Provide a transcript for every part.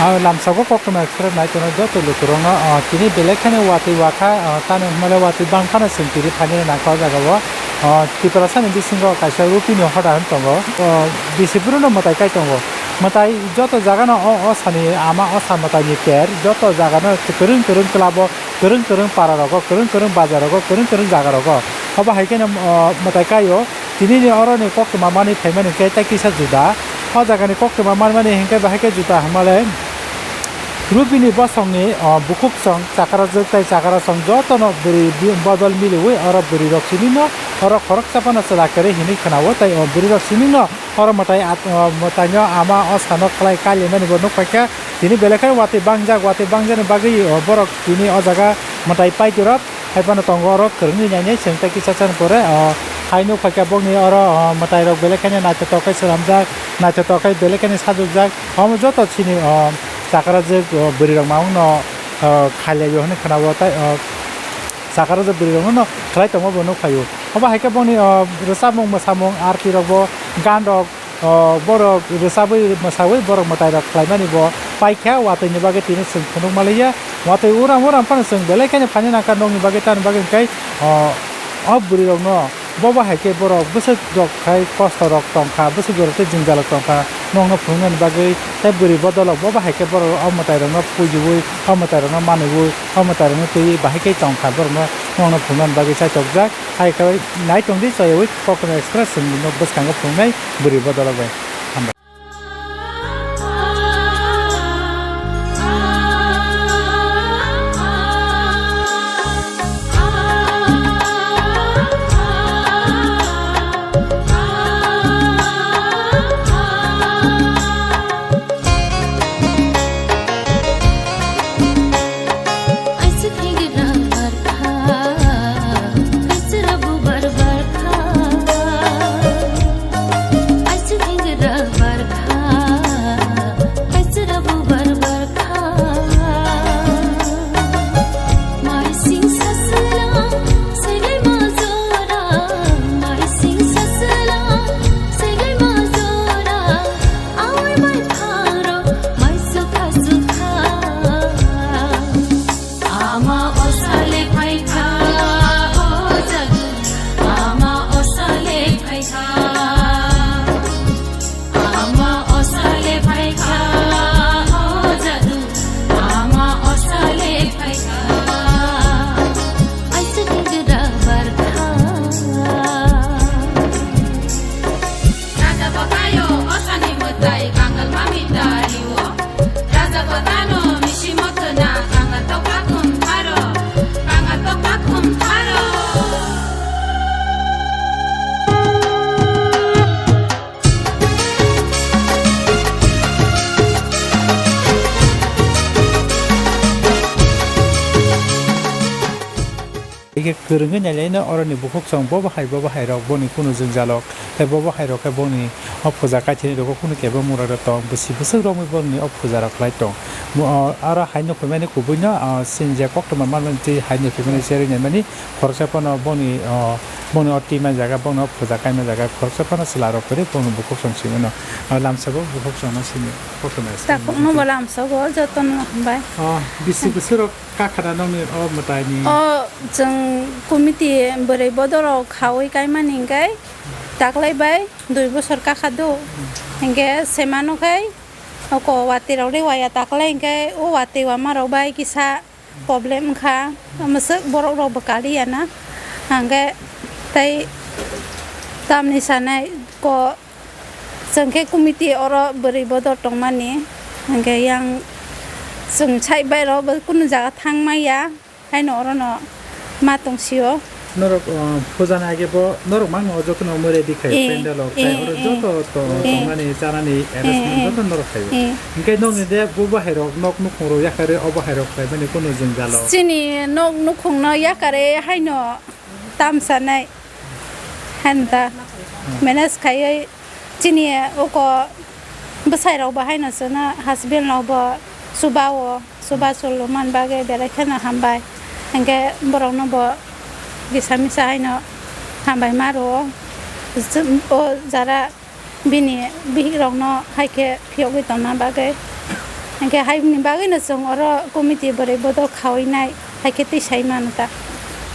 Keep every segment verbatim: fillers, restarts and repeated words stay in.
Ah, lamsao Koktwma Express nai tongnai joto lukurokno, ah, tini belai kheno watwi wakha, ah, tamo hwnmale watwi bangkhano chwng tini phainani nangkha o jagao. Ah, Tiprasani bisingo kaisa rupini hoda hwn tongo. Ah, bisi phuru no mwtai kai tongo. Mwtai joto jagano o, o sani ama o sa mwtaini ter joto jagano kwrwng kwrwng club o, kwrwng kwrwng para rogo, kwrwng kwrwng bazar rogo, kwrwng kwrwng jaga rogo. Obo hai kheno, ah, mwtai kai o. Tini ni oro ni koktwma manwi phaimani khe tei kisa juda. O jaga ni koktwma manmani hinkhe bahai khe juda hwnmale. Rupini bosongni, o, bukhuk song, chakrajwk tei chakrasong jotono bwrwi bi-, bodol miliwi oro bwrwirok simi no oro khoroksa phano chwla kwrwi hinwi khwnao tei o bwrwirok simi no oro mwtai at-, o, mwtaino ama o sano khlai kalimanwi bo nukphaikha. Tini belai kheno watwi bangjak, watwi bangjakni bagwi, o, borok tini o jaga mwtai paitwrwk. Hai phano tongo oro kwrwngwi nainai chwng tei kisa chani pore, o, hai nukphaikha bokni oro, o, mwtairok belai kheno naithotok khe swnamjak, naithotok khe belai kheno sajokjak. Omo joto chini, o, chakrajwk, o, bwrwirok mamungno, o, khailai o hwnwi khwnao tei, o, chakrajwk bwrwirokno khlai tongma bo nukphaio. Obo hai khe boni, o, rwchapmung mwsamung artirokbo ganrok, o, borok rwchabwi mwsawi borok mwtairok khlaimani bo paikha, watwini bagwi tini chwng phunuk manliya. Watwi uram uram phano chwng belai kheno phaina nangkha nokni bagwi, tamni bagwi hwnkhe, o, o bwrwirokno bobo hai khe borok bwswk rok khai kosto rok tongkha, bwswk rok tei jwngjal rok tongkha, nokno phunuknani bagwi tei bwrwi bodolrok bobo hai khe borok o mwtairokno pujiwi, o mwtairokno manwi, o mwtairokno twiwi bahai khe tongkha, borokno nokno phunuknani bagwi chaichokjak. Hai khe nai tongdi, chaywi Koktwma Express chwng bwskango phunuknai bwrwi bodolrok bai. Hambai. Ama osale phaikha, o jadu. Ama osale phaikha. Ama osale phaikha, o jadu. Ama osale phaikha. Aisa khe gra barkha. Raja batayo osani mwtai kangal mami tari o. Raja batano misi mothona kangal tokpa khum tharo, kangal tokpa khum tharo. Ike kwrwngwi nailaino oroni bukhuksong bo bahai bo bahairok boni kunu jwngjalok tei bo bahairok khe boni o puja kaithini rogo kunu kebo mura rw tong bwswi bwswk romwi boni o puja rok khlai tong. Mo-, o, aro hai nukhuimani kubuino, o, sinje koktwma manmani twi hai nukhuimani cherwi naimani khoroksa phano boni, o, boni o twi man jaga boni o puja kaima jaga khoroksa phano chwla rok kwrwi boni bukhuksong swimano, o, lamsa bo bukhuksongno simi koktwma. Takhukno bo lamsa bo jotono hambai. O, bisi bwswk rok. Kakhana nokni o mwtaini? O chwng committee bwrwi bodolrok khaui kaimani hwnkhe taklai bai dui bosor kakha do. Hwnkhe semano khai oko watwi rok rwya taklai hwnkhe o watwi wama rok bai kisa problem wngkha. Mwswk borok rok bo kaliya na. Hwnkhe tei tamni sanai ko Chwng khe committee oro bwrwi bodol tongmani, hwnkhe yang chwng side bai rok bo kunu jaga thang maya, haino orono ma tong sio. Norok, uh, puja ni age bo norok mangno o jotono mui ready khai, eh, pandal rok khai, eh, oro eh, joto to-, eh, tongnani, chanani, eh, arrangement eh, joto norok khai. Eh. Hwnkhe nokni de bo bahai rok nok nukhung rok yakarwi o bahai rok khlaimani kunu jwngjalo. Chini nok nukhung no yakarwi haino tamsa nai. Henta manage khaiwi chini oko bwsai rok bo haino chwngno husband rok bo chuba o, chuba chulumani bagwi belai kheno hambai. Hinkhe borokno bo kisa misa haino hambai ma rwo. O jara bini bihik rokno hai khe phiyogwi tongna bagwi. Hwnkhe haibini bagwino chwng oro committee bwrwi bodol khawi nai, hai khe twi sai mano ta.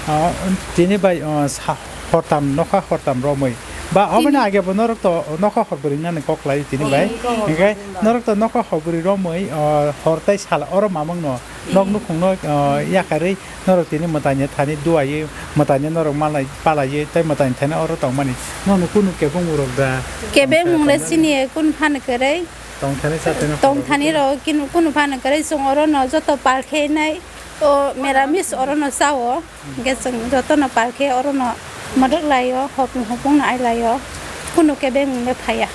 Ah, tini bai, ah, sa-, hortam nokha hortam romwi. Ba, oboni Tini age bo norok to nokha hor bwrwi nani kok lai tini bai. Hwnkhe norok to nokha hor bwrwi romwi, ah, hor tai sal oro mamang no nok nukhung no, ah, yakarwi norok tini mwtaini thani duaiwi mwtaini norok malai palaiwi tei mwtaini thani oro tongmani. Nono kunu kebengmung rok da? Kebengmung le chini kunu phano kwrwi. Tongthani sateno Tongthani rok kunu, kunu phano kwrwi, chwng oro no joto pal khe nai, o meramis oro no chao, hwnkhe chwng joto no pal khe oro no mwrwk lai o, hopung hopung no ai lai o, kunu kebengmung le phaiya.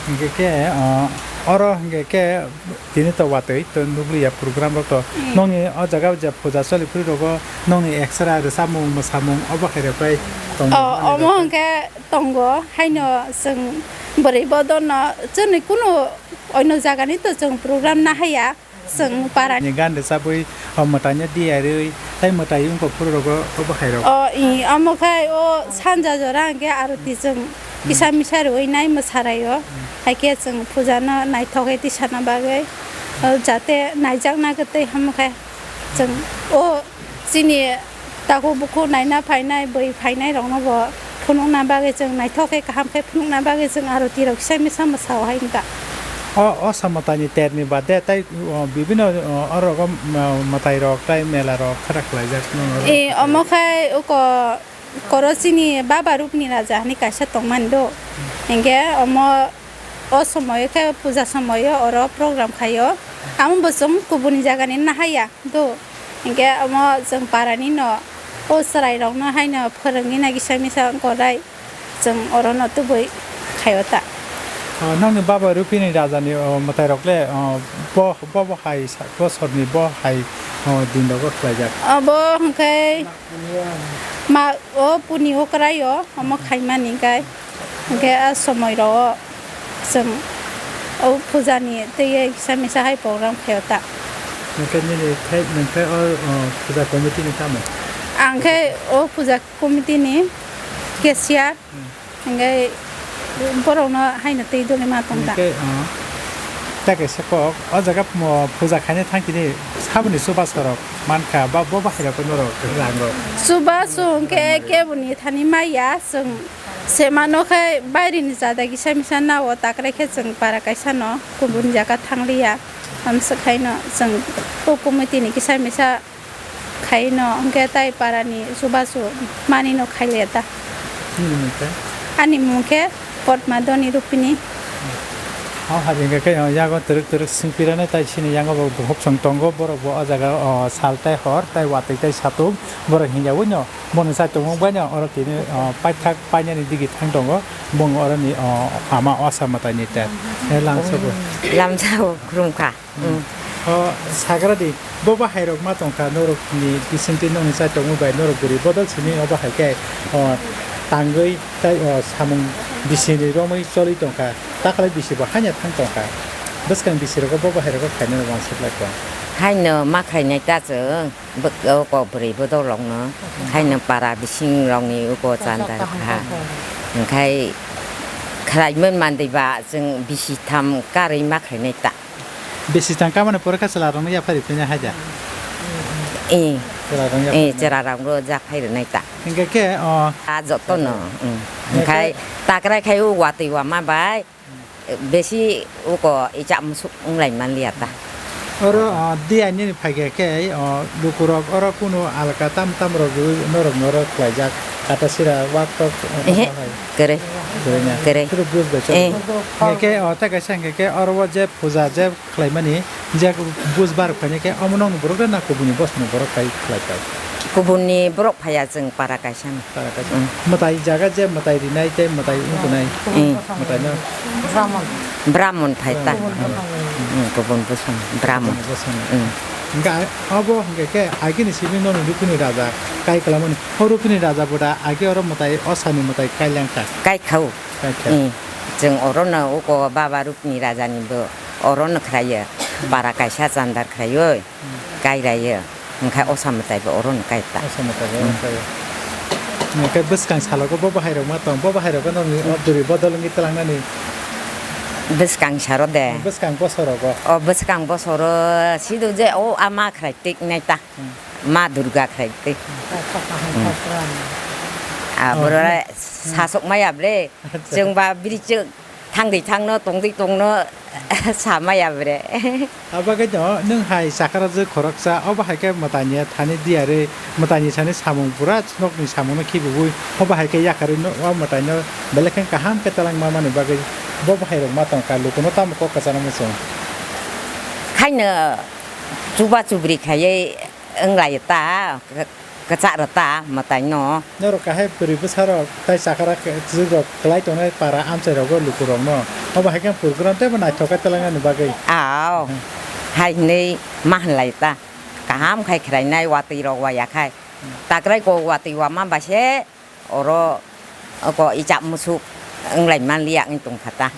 Hwnkhe khe, o, oro hwnkhe khe tini to watwi to nukliya program rok to. Hmm. Nokni o jaga je puja choli phuru rogo nokni extra rwchapmung mwsamung obo hai rok bai tongo. O, omo hwnkhe tongo, haino chwng bwrwi bodolno chwngni kunu oino jagani to chwng program nahaiya, chwng para. Ni gan rwchabwi, o mwtaino diarwi, tei mwtai wngkha phuru rogo, obo hai rok. O, i, omo khai o sanja jora hwnkhe aroti chwng kisa misa rwui nai mwsaraio, hai khe chwng puja no naithok khe tisana bagwi, o jate naijakna khe tei hamo khe chwng o chini takhuk bukhuk naina phainai, bwrwi phainai rokno bo phunukna bagwi chwng naithok khe, kaham khe phunukna bagwi chwng aroti rok kisa misa mwsao hai wngkha. O, o samwtaini terni bade tai, o, bibino, o, oro, o, mwtai rok tai mela rok khara khlaijak. E, omo khai uko koro chini baba rupni raja hinwi kaisa tongmani do. Hinkhe omo o somoyo khe puja somoyo oro program khaio. Amo bo chwng kubuni jagani nahaiya do. Hinkhe omo chwng parani no o chwrairokno haino phwrwngwi na kisa misa wngkha rai. Chwng orono tubui khaio ta. O, nokni baba rupini rajani, o, mwtairok le, o, bo, bo, bo hai sa-, bosorni bo hai, o, din rogo khlaijak. Obo hwnkhe ma, o puni okrai o, omo khaimani kai. Hwnkhe a somoi rogo chwng o puja ni twi kisa misa hai program khaio ta. Hwnkhe nini khai, nwng khai o, o, puja committee ni tamo? Ang khe o puja committee ni cashier. Hmm. Hingke borokno haino twi doli ma tong ta. Hingke, ah, ta kaisa kok, o jaga mo puja khaina thang tini saboni chubachu rok mankha, ba bo bahai rok norok rang rok. Chubachu hingke keboni thani maya, chwng se mano khe bairini jada kisa misa nao, takrai khe chwng para kaisa no kubun jaga thangliya. Amswk haino chwng o committee ni kisa misa khai no, hwnkhe tai para ni chubachu mani no khai le ta. Nini mung khe? Ani mung khe Potma Doni Rupini. O hai hwnkhe khe, o, yago twrwk twrwk swngpirani tai chini yango bo bukhuk chwng tongo, borok bo o jaga, o, sal tai hor tai watwi tai satung borok hinya ui no, bono chai tongmung bai no oro tini, o, paithak painani digi thang tongo, bung oroni, o, ama osa mwtai ni ter. E lamsogo. Lamsao khulumkha. Mm. O, sagra di, bo bahai rok ma tongkha, norok ni bisingtwi nokni chai tongmung bai norok bwrwi bodol simi o bahai khe, o, tangwi tai, o, samung bisini romwi choli tongkha, takhwlai bisi bo haino thang tongkha, bwskang bisi rogo bo bahai rogo khainai rok uansuk lai kha. Haino ma khainai ta chwng, bwk-, o kok bwrwi bodol rokno, haino para bising rokni uko chandar kha, hwnkhe khlai man mandi ba chwng bisi tham karwi ma khainai ta. Bisi tang kamani pore khe chwla rokno yaphari phina hai da. Eh. Chwla rok Eh, yaphari. Chwla rokno japhai rwnai ta. Hingke khe, o. A jotono, mm. Hingke Hingkai takrai khai o watwi wama bai, besi uko icha musuk wnglai manliya ta. Oro, o, di ainini phaikhe khe, o, lukurok oro kunu alka tam tam rok rwi norok norok khlaijak. Kata sira wak tok, o, Ehe, hai. Kwrwi. Kwrwi na. Kwrwi. Suru bus bai chalo. Eh. Hingke khe, o, tei kaisa hingke khe oro o je puja je khlaimani, je bus bar khainai khe, omo nokni borok de na kubuni bosongni borok khai khlai khai? Kubuni borok phaiya chwng para kaisa no. Para kaisa. Mm. Mwtai jaga je mwtai rinai tei mwtai wngtonai. Mm. Mwtai no. Brahmon. Brahmon phai ta. Brahmon. Mm, kubun bosong. Brahmon. Kubuni bosong. Mm. Hingke obo hingke khe agini simi nokni rupini raja kai kwlamani. O rupini raja bo da age oro mwtai, o sani mwtai kai lang kha. Kai khao. Kai kha. Mm. Chwng oro no uko baba rupini raja ni bo oro no khlaiyo. Para kaisa chandar khlaiyo. Kai raiyo, hingkhe osa mwtai bo oro no kai ta. Osa mwtai bo oro no kai. Hingkhe bwskang salogo bo bahai rok ma tong, bo bahai rok no o bwrwi bodol wngwi twlangnani. Bwskang saro de. Bwskang bosorogo. O bwskang bosoro sido je o ama khwrai tik nai ta. Hmm. Ma Durga khwrai tik. Hmm. Aboro Oh. sasok maya bre. Acha. Chwng ba biri chwng thangdi thangno tongdi tongno samaya bre. Abagwi no nwng hai chakrajwk khoroksa, obo hai khe mwtaini thani diyarwi mwtaini sani samung pura nokni samungno khibiwi, obo hai khe yakarwi no, o mwtaino belai khe kaham khe twlangma mani bagwi bo bahai rok ma tongkha, lukuno tamo kok kwchangma chwng. Khaino chuba chubri khaiwi wnglai ta, kwchak rw ta mwtaino. Norok kahai bwrwi bwsarok tai chakra kwchwk rok kwlai tongnai para amchai rogo lukurokno. Obo hai khe program teibo naithok khe twlangnani bagwi. Ao. Hmm. Hai hwnwi ma hwnlai ta. Kaham khai khwrainai watwi rok waya khai. Hmm. Takrai ko watwi wama bai se oro ko ichap musuk wnglai manliya wng tongkha ta.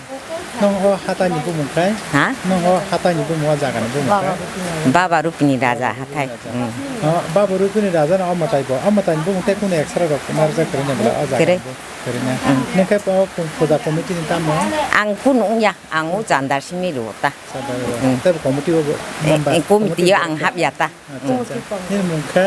Nwng o hatai ni bumung khai? Ha? Nwng o hatai ni bumung, o jaga ni bumung khai? Baba Rupini Raja hathai. Hmm. O, Baba Rupini Raja no o mwtai bo. O mwtai ni bumung tei kunu extra rok narwkjak kwrwi na bwla o jaga Kwrwi. ni bo? Kwrwi na. Hmm. Nwng khe o puja committee ni tamo? Ang kunu wngya, ang o chandar simi rw ta. Chandar rw. Hmm. Tei bo committee o bo Eh, member, eh, committee committee o ang member. Hapya ta. Acha, acha. Nini mung khe?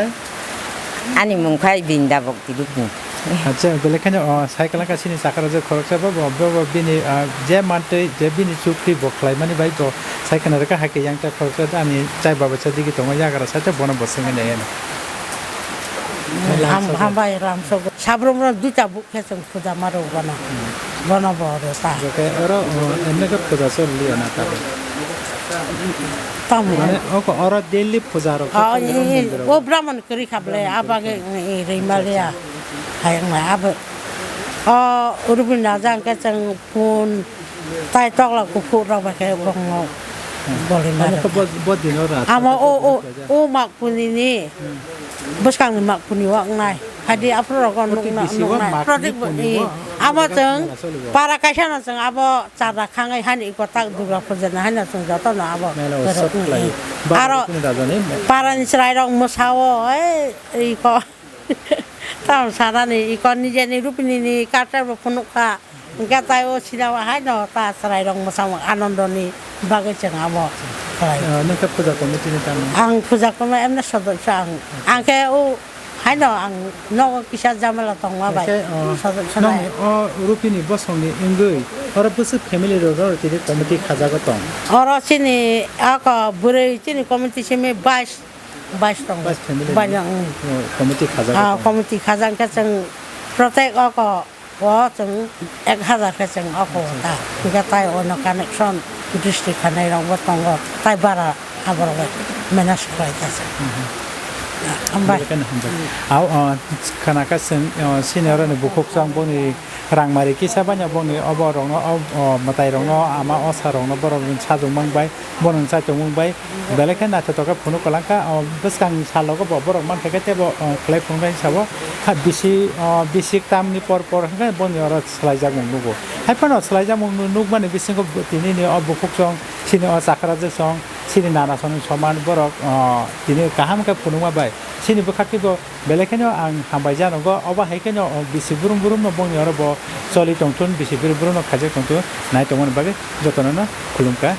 Ani mung khe Brinda Bhakti Rupini. Acha, belai kheno, o, sai kwlangkha chini chakrajwk khoroksa bo, bo, bo, bo bini, ah, je mantwi, je bini chukri bo khlaimani bai bo sai khna rwkha, hai khe yang ta khoroksa ani chai baba cha digi tongo yagra sai ta bono bo swngwi nai ano. Ham-, hambai lamsogo. Sabrum rok duita bu khe chwng puja ma rw bono. Hmm. Bono bo rw ta. Joke oro, o, emne khe puja choli ya na ta. Tamo. Mane, oko oro daily puja rok khe Oh, choli ya, i, i, mondir o. O brahman kwrwi kha ble, Brahman a bagwi, kwrwi kha. I, i, rwi ma le ya. Acha, acha. Hai wng ma abo. O Rupini Raja hwnkhe chwng pun tai tokla kuphur rok bai khe bongno Hmm. boli Amo mare. khe bo, bo dino ra, Amo sata o, o, khe o mak puni ni. Hmm. Bwskangni mak puni o wngnai. Phaidi aphuru rogo Proti nukna, bisi o nuknai. Makni Proti bo puni i. o. Abo Jaga chwng mela soli bo. Para kaisa no chwng abo chada khangai hani iko tak Durga puja ni haino chwng joto no abo Mela o berok sok ni khlai. i. Ba Aro rukuni raja ni me- para ni chwrai rok mwsa o, ei, iko. Tamo sana ni iko nije ni Rupini ni culture bo phunuk kha. Hwnkhe tai o sida o haino ta chwrairok mwsamung anandoni bagwi chwng abo khlai. Ah, nwng khe puja committee ni tamo? Ang puja committee emne sodosyo ang. Ang khe o haino ang nogo kisa jamela tongma bai. Hwnkhe, ah, sodosyo nwng nai. O Rupini bosongni wngwi oro bwswk family rok oro tini committee khajago tong? Oro chini ako bwrwi chini committee simi bais, bais tongo. Bais family Bais ni, ang. Oh, committee khajago Ah, tong. Committee khajak khe chwng protek oko O chwng ek hazar khe chwng o kho ta. Hwnkhe tai ono connection district khanai rok bo tongo. Tai bara aborok bai manage khlai ta chwng. Mhm. Hambai. Belai kheno hambai. Au, o, khana kha chwng, o, senior ni bukhuk chwng boni rang mari kisa banya boni obo rokno, o, o, mwtai rokno, ama osa rokno borok sajwk mang bai. Bono chaichomung bai belai khe naithotok khe phunuk kwlangkha. O bwskangni salogo bo borok mankha khe teibo, o, khlai phunuknai sabo. Ha bisi, o, bisik tamni por por hwnkhe boni oro swlaijakmung nugo. Haiphano swlaijakmung nu-, nukmani bisingo bo tinini o bukhuk song, chini o chakrajwk song, chini nana song soman borok, o, tini kaham khe phunukma bai. Chini bwkhak teibo belai kheno ang hambai janogo, obo hai kheno, o, bisi brum brum no bongni oro bo choli tongthun, bisi brum brum no khaijak tongthun, nai tongmani bagwi jotono no khulumkha.